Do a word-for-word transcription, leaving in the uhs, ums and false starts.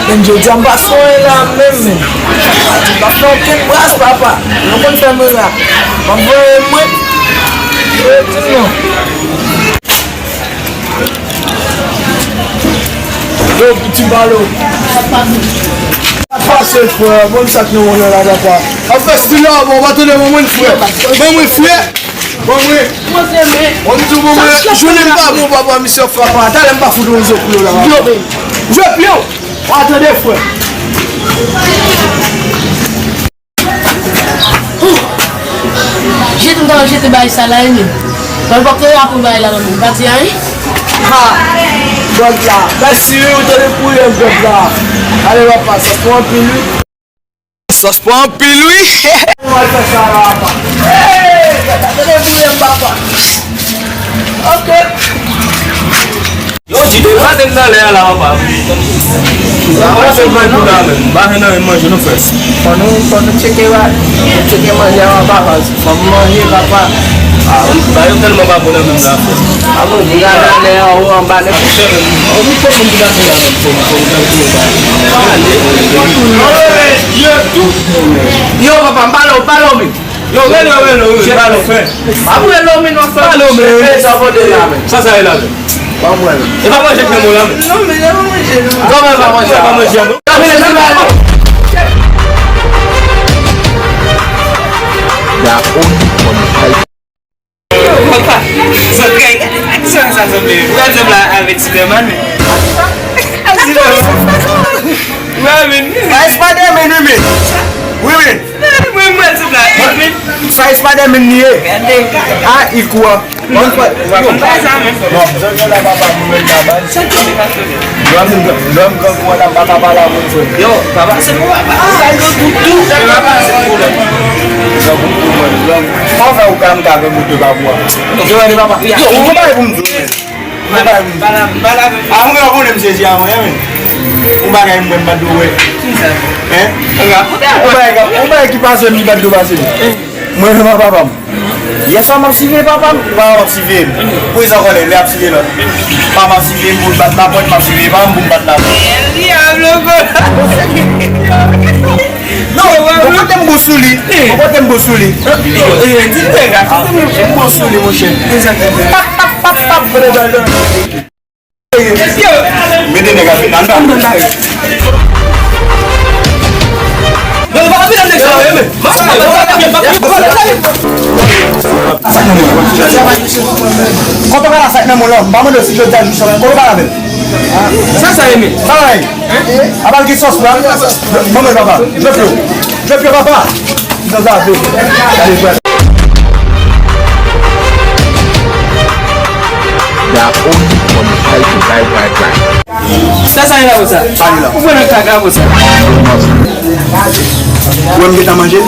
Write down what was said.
Jodi a m pa fè anyen la menm, men. M pa fè okenn bras, papa. Nou konn fè mwen la. M ap voye mwen. Yo, di non. Yo, piti balo. Sa pase, frè. Bon, sa k nou wè la, papa. Ap fè stil la, bon, w pa tande mwen, frè. Mwen, mwen, frè. Bon, mwen. Mwen, di w, bon, mwen, jounen m pa bon, papa, misye ap frape. Talè m pa fout yon zo pou yo la, papa. Jwe pye w. W a tande, frè. Jete m ta jete bay sa la, wi, men. Mwen pa konnen apre bay la, non, men. Pa di anyen. Ha! Gòd la. Mèsi, wi, ou tande pou yo, gòd la. Ale, papa, sa pran anpil, wi. Sòs pa anpil, wi. Mwen fè sa la, papa. Hey! Tande bouyon, papa. Ok. Yo, di de maten nan lè a la, papa. Sa pa fè manje la, menm. Pa fè nan manje, non, frè. Fò nou, fò nou tcheke, tcheke manje a, papa. Fò m manje, papa. Ah, wi, ba yo tèlman pa bon nan menm zafè. Ah bon, di la nan lè anwo anba nèt. Yo, papa, m pale w, pale w, men. Yo, rele w, rele w, rele w, pale w, frè. Pa m rele w, men, non, frè. Pale w, men. Sa pote la, men. Sa, sa ye la, men. Ban mwen. E pa manje k nan men w la, men. Non, men, e pa manje, non. Kòman e pa manje? E pa manje a, men. Papa, zòt kay, sa, sa sanble. Ou ka sanble avèk Superman, men. Avèk Superman. Wi, men. Sa Spider-Man, wi, men. Wi, men. Mwen, mwen, souple, men. Sa Spider-Man li ye. A, li kou a. Mwen, mwen, mwen, mwen, mwen, mwen, mwen, mwen, mwen, mwen, lè m, lè m grangou an la, m pa ka pale a moun, frè. Yo, papa, se pou papa. Ou ka grangou tou, se papa, se pou lòt. Grangou pou mwen, grangou. Kòman fè ou ka, m ka grangou de babou a? Yo, papa, yo, ou pa pou m di w, men. Ou pa pou m di w. A, mwen, ou konnen m sezi a mwen, men. Ou bagay mwen, m pa dwe wè. Ki sa? Hein? Ou bagay, ou bagay ki pase m, m pa dwe pase m. Mwen, menm a papa m. Yèswa m ap siveye papa m, papa m ap siveye m. Prezan kòlè, li ap siveye lòt. Papa m ap siveye m pou l bat lapòt, m ap siveye papa m pou m bat lapòt. Dyablo, bro. Non, bon kote m bon sou li. Bon kote m bon sou li. Di l pega. M bon sou li, monchè. Pap, pap, pap, pap. Mete nèg ap vin anndan. Kòman pale sa k nan men w lan? M pa mande w si jodi a jou sa, men kòman pale avè l? Sa, sa ye, men. Sa, sa ye. Apa l gen sòs la? Manman, papa. Jwe pye w. Jwe pye w, papa. Sa, sa ye. Gade, frè. Sa, sa ye la, konsa. Sa ye la. Ou pran nan kaka, konsa. Ou wè m gentan manje?